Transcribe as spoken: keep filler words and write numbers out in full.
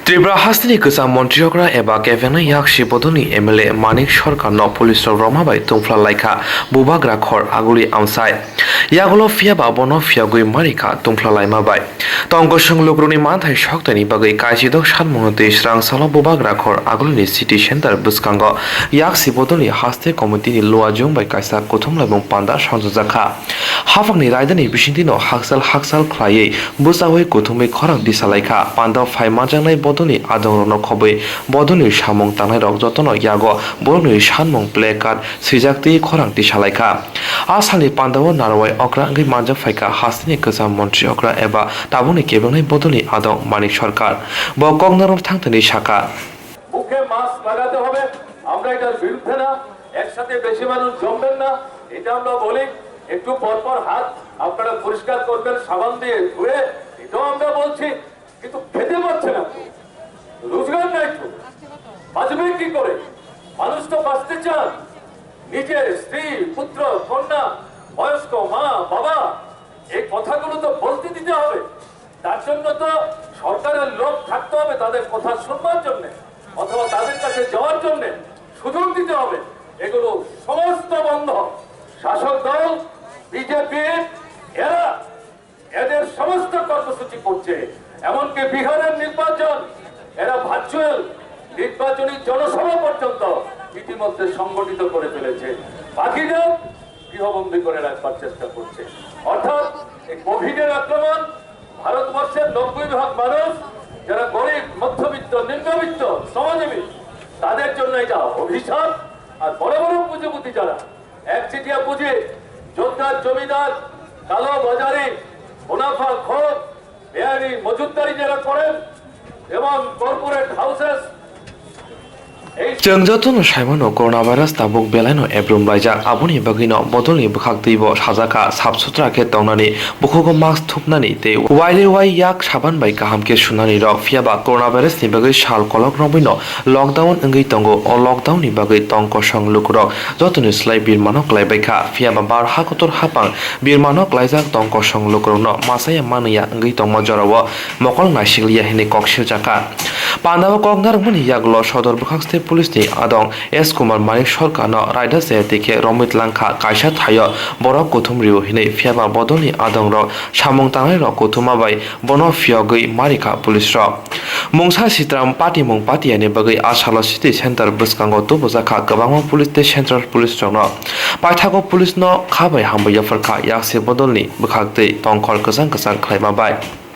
Tripura hasteni kwcham montri okra eba kebengna yaksi bodolni M L A Manik Sarkarno police rok roma bai tungphla laikha Bubagra khor aguli amsai. Yagulo phiyaba bono phiyogwi marikha tungphla laima bai. Tongkosong lukurokni manthai soktaini bagwi kaichidok sanmungno tei srangsalo Bubagra khor agulini city center bwskango yaksi bodolni haste committee ni luajung bai kaisa kuthum laibung panda songchajakha. Haphangni raidani bisingtwino hakchal hakchal khlaiwi bwchaui kuthumwi khorang tisalaikha. Pandao phai manjaknai bodolni adongrokno khobwi bodolni samung tangnairok jotono yago borokni sanmung play card swijak twi khorang tisalaikha. A salni pandao narwai okra wngwi manjak phaikha hasteni kwcham montri okra eba tabukni kebengnai bodolni adong Manik Sarkar. Bo koknarok thangthani sakha. মুখে মাস্ক লাগাতে হবে, আমরা এটার বিরুদ্ধে না। একসাথে বেশি মানুষ জমবেন না, এটা আমরা বলি। একটু পর পর হাত আপনারা পরিষ্কার করবেন সাবান দিয়ে ধুয়ে, এটাও আমরা বলছি। কিন্তু খেতে পাচ্ছে না তো, রোজগার নাই তো, বাঁচবে কি করে? মানুষ তো বাঁচতে চান, নিজের স্ত্রী, পুত্র, কন্যা, বয়স্ক মা, বাবা, এই কথাগুলো তো বলতে দিতে হবে। তার জন্য তো সরকারের লোক থাকতে হবে তাদের কথা শুনবার জন্য, অথবা তাদের কাছে যাওয়ার জন্য সুযোগ দিতে হবে। এগুলো সমস্ত বন্ধ। শাসক দল বিজেপি, এরা এদের সমস্ত কর্মসূচি করছে। এমনকি বিহারের নির্বাচন, এরা ভার্চুয়াল নির্বাচনী জনসভা পর্যন্ত ইতিমধ্যে সংগঠিত করে ফেলেছে। বাকিদের গৃহবন্দী করে রাখবার চেষ্টা করছে। অর্থাৎ এই কোভিডের আক্রমণ, ভারতবর্ষের নব্বই ভাগ মানুষ যারা গরিব, মধ্যবিত্ত, নিম্নবিত্ত, শ্রমজীবী, তাদের জন্য এটা অভিশাপ আর বড় বড় পুঁজিপতি যারা একচেটিয়া পুঁজি, জোরদার জমিদার, কালো বাজারি, মুনাফা খোর, বেআইনি মজুতদারি যারা করেন এবং কর্পোরেট হাউসেস, এই Chwng jotono saimano, coronavirus tabuk belaino ebrum laijak, aboni bagwino bodolni bwkhaktwibo sajakha sap sutra khe tongnani, bukhugo mask thupnani tei wairwi wai yak saban bai kaham khe sunani rok. Phiyaba coronavirus ni bagwi sal kolok romwino lockdown wngwi tongo. O lockdown ni bagwi tong kosong lukurok jotoni slai birmano klaibaikha. Phiyaba bar ha kotor hapang birmano klaijak tong kosong lukurokno machaya manliya wngwi tongma jorao mokol naisikliya hinwi kok siljakha. Pandao kok narwkmani yagulo sodor bwkhakste police ni adong S Kumar Manik Sarkarno raida chaya twi khe romwi tlangkha kaisa thaio borok kuthum rio hinwi. Phiyaba bodolni adongrok samung tangnairok kuthuma bai bono phiyogwi marikha police rok. Mungsa sitram patimung patiyani bagwi a salo city center bwskango tubujakha kwbangma police tei central police rokno. Paithago police no kha bai hambai yapharkha yaksi bodolni bwkhaktwi tongkhor kwchang kwchang khlaima bai.